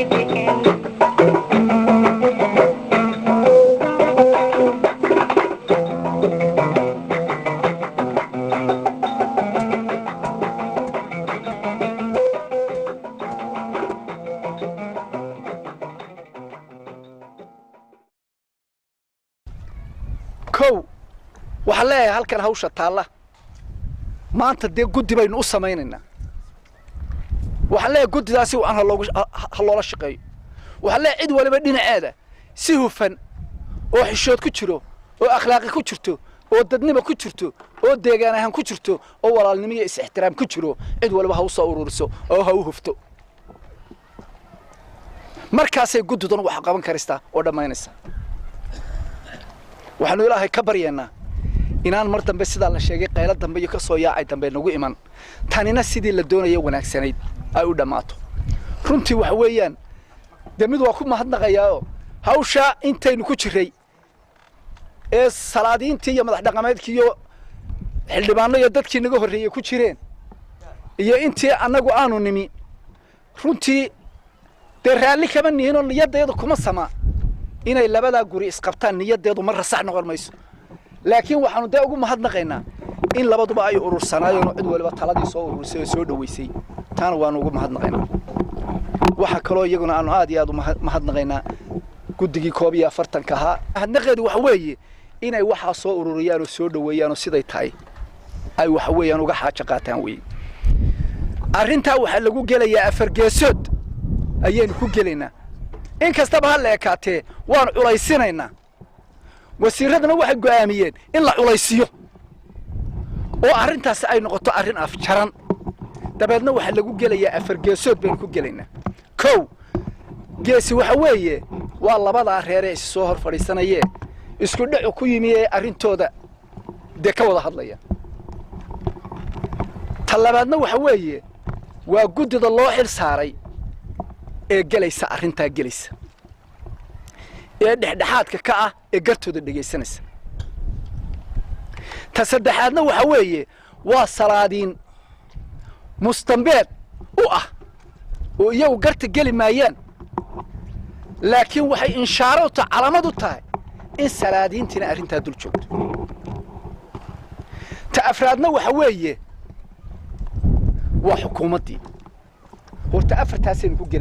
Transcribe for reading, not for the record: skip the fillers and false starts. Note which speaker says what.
Speaker 1: Dhicin.
Speaker 2: Kow, waxaan leeyahay halkan hawsha taalla maanta dee guddi baynu u samaynaynaa. Waxaan leeyahay guddidaasi aan haloogu ha loola shaqeeyo. Waxaan leeyahay cid waliba dhinaceeda si hufan oo xishood ku jiro oo akhlaaqi ku jirto oo dadnimo ku jirto oo deegaan ahaan ku jirto oo walaalnimo iyo is-ixtiraam ku jiro, cid waliba ha u soo ururiso oo ha u hufto. Markaasay guddiduna wax qaban karistaa oo dhammaynaysa. Waxaanu Ilaahay ka baryaynaa inaan mar dambe sidaa la sheegay qaylo dambe iyo ka soo yaacay dambe nagu iman, tanina sidii la doonaya wanaagsanayd ay u dhammaato. Runtii waxa weeyaan dee mid waa ku mahadnaqayaao hawshaa intaynu ku jirray ee salaadiintii iyo madax dhaqameedkii iyo xildhibaano iyo dadkii naga horreeyey ku jireen iyo intii annagu aanu nimi, runtii dee raalli kama nihinoo niyaddeedu kuma sama inay labadaa guri isqabtaan. Niyaddeedu marra sax noqon mayso, laakiin waxaanu dee ugu mahadnaqaynaa in labaduba ay urursanaayeen oo cid waliba taladii soo ururisay oo soo dhoweysay. Taana waanu ugu mahadnaqaynaa. Waxaa kaloo iyaguna aanu aad iyo aad u mahadnaqaynaa guddigii 41-ka ahaa. Mahadnaqeedu waxa weeye inay waxaa soo ururiyaan oo soo dhoweeyaan oo siday tahay ay waxa weeyaan uga xaajo qaataan weeye. Arrintaa waxaa lagu gelayaa afar geesood ayaynu ku gelaynaa. In kastaba ha la ekaatee, waan culaysinaynaa. Wasiiraduna waxay go'aamiyeen in la culaysiyo oo arrintaasi ay noqoto arrin afjaran. Dabeedna waxaa lagu gelayaa afar geesood baynu ku gelaynaa. Kow, geesi waxa weeye waa labadaa reeree is soo hor fadhiisanayee isku dhacu ku yimi ee arrintooda dee ka wada hadlaya. Ta labaadna waxa weeye waa guddida loo xil saaray ee gelaysa arrintaa gelaysa ee dhexdhexaadka ka ah ee gartooda dhegaysanaysa. Ta saddexaadna waxa weeye waa salaadiin mustambeed u ah oo iyagu garta geli maayaan, laakiin waxay inshaaro u tahay, calaamad u tahay in salaadiintiina arrintaa dul joogto. Ta afraadna waxa weeye waa xukuumaddii. Horta afartaasaynu ku gelay.